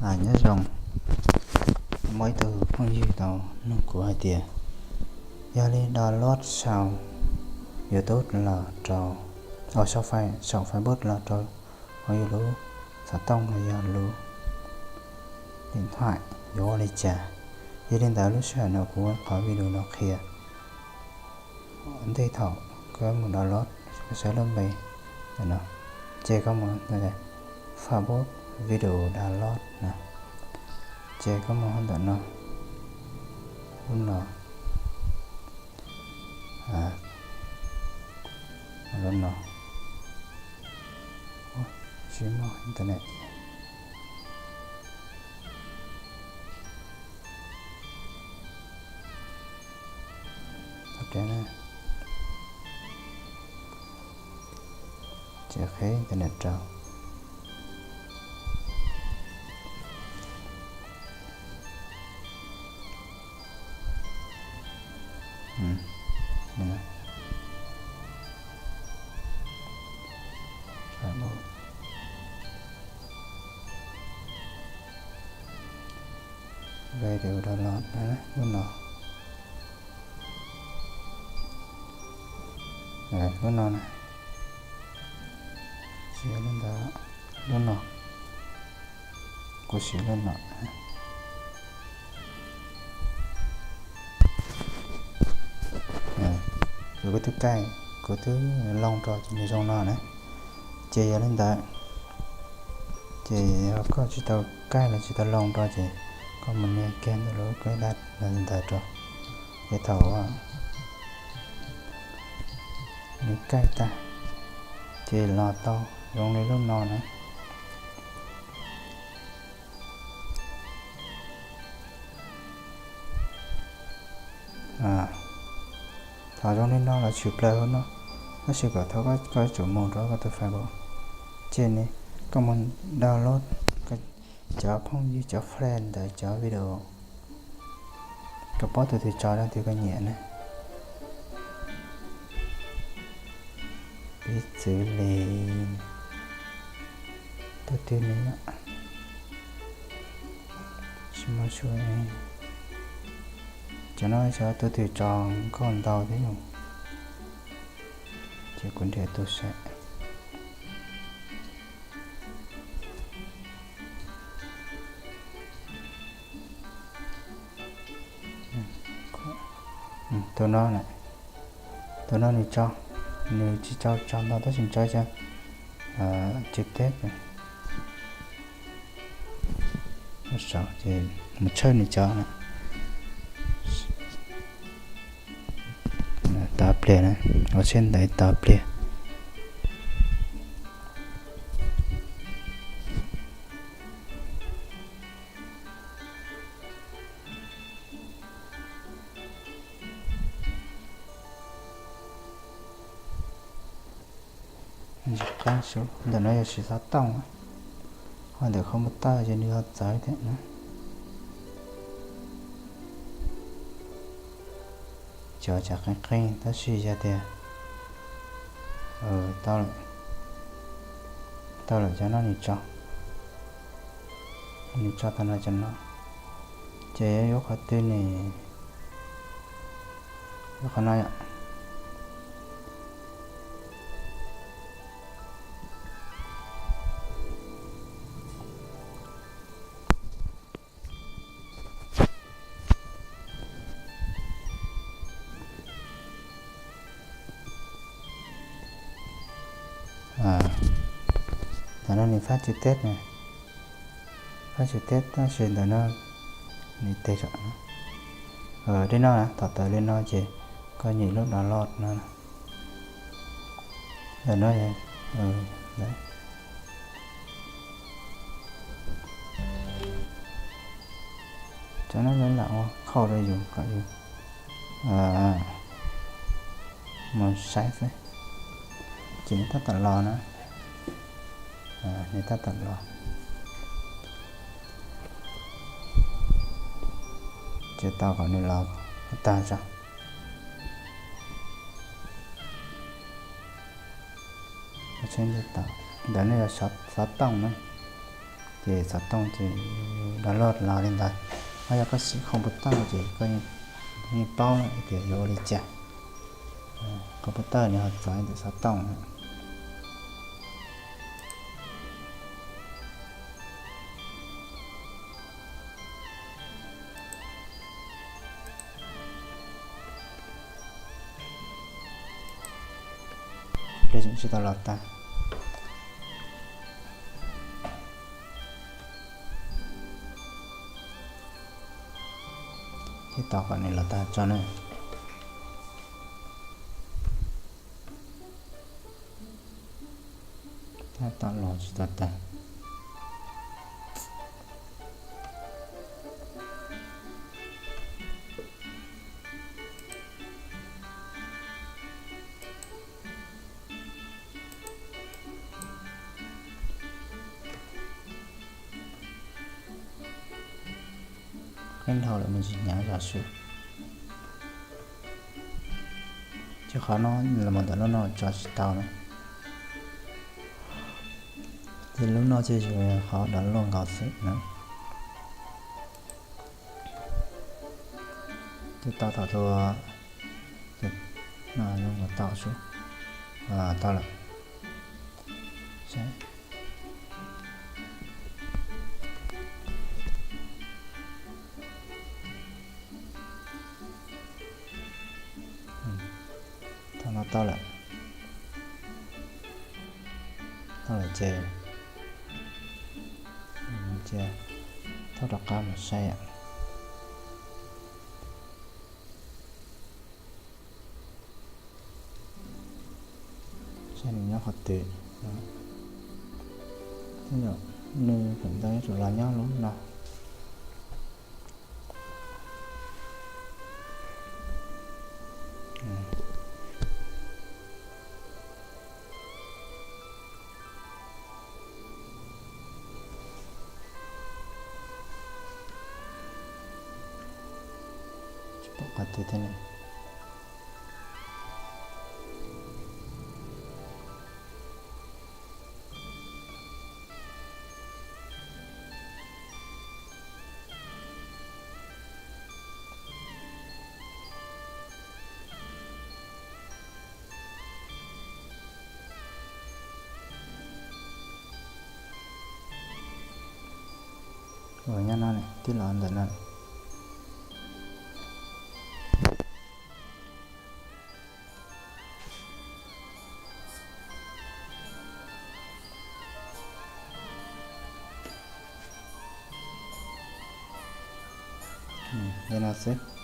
Nyob zoo, muaj ib tug phooj ywg tau nug kuv hais tias yog li download sau YouTube los rau, sau Facebook los rau hauv yus lub xov tooj los yog lub điện thoại yuav ua li cas. Yog li ntawd lub sij hawm no kuv ua qhov video no qhia ntej thaum koj mus download, koj saib lub npe ntawm no, ces koj mus Facebook video download na, ces koj mus ntawm no, lub no, lub no, tsis muaj internet. Ces qhib internet rau. Video download lub no, lub no na, siv lub ntawd, lub no, kuv siv lub no. Kuv twb kaij, kuv twb load rau ces nws zoo no na. Ces yog li ntawd, ces yog koj tsis tau kaij los tsis tau load rau ces koj mus nias kiag ntawm lub koj dab ntawd rau, ces thaum nws kaij tag ces los tau zoo li lub no na. Thaum zoo li no los tshwm plaws hauv no, tab sis kom thaum koj tseem mus rau koj tus Facebook, ces ne koj mus download cov phooj ywg cov friend ntawd cov video, koj paub tus twg tso rau twg koj nyiam na. Piv txwv li tus twg ne, tsis muaj su, cov no xyov tus twg tso nkauj ntau thiab yom, ces kuv nrhiav tus saib. Tus no, tus no nws tso, nws tsis tso tso ntau tab sis tso cov tswv teb, ces mus tshawb nws cov na. Tau pliag na, ua siab ntev tau pliag. Ntawm no yog siv xov tooj, ho ntawm qhov mus tawj ces nws ho txawv thiab na. Cov tsam qeeb qeeb tab sis yog tias tau lawm cov no nws tso, nws tso tau no cov no, ces yuav yuav qhov twg ne, yuav qhov no yom. Ntawm no nws fab tswv teb ne, fab tswv teb tab sis ntawm no nws teg tsom no. Li no na, tom tawm li no ces koj nyem lub download no. Ntawm no, cov no lawv lam ua qhau rau yus kom yus mus saib xwb. Ces nws tab tom los na, nws tab tom los. Ces tau kom nws los tag tso. Ntawm no yog xov tooj na, Ces xov tooj ces download los li ntawd. Ho yog koj siv computer ces koj yeej paub tias yuav ua li cas. Computer nws ho txawv ntawm xov tooj. Pliag tseem tsis tau los tag. Thiab tos kom nws los tag tso na. Tab tom los tsis tau tag. Qeeb dhau lawm mas tsis hnyav zam su. Ces qhov no los mus ntawm lub no tso tsis tau na. Ces lub no ces yog qhov download nkaus xwb na. Ces tau thaum tus, no zoo nkaus tau su, tau lawm. Thaum no tau lawm, tau lawm ces, ces thauj rov qab mus saib. Saib nws nyob qhov twg. Tej zaum nws feem ntau yuav tsum los nyob lub no. Tsis pom qhov twg thiab ne. Ua nyob no ne, twb los ntawm no. Li no xwb.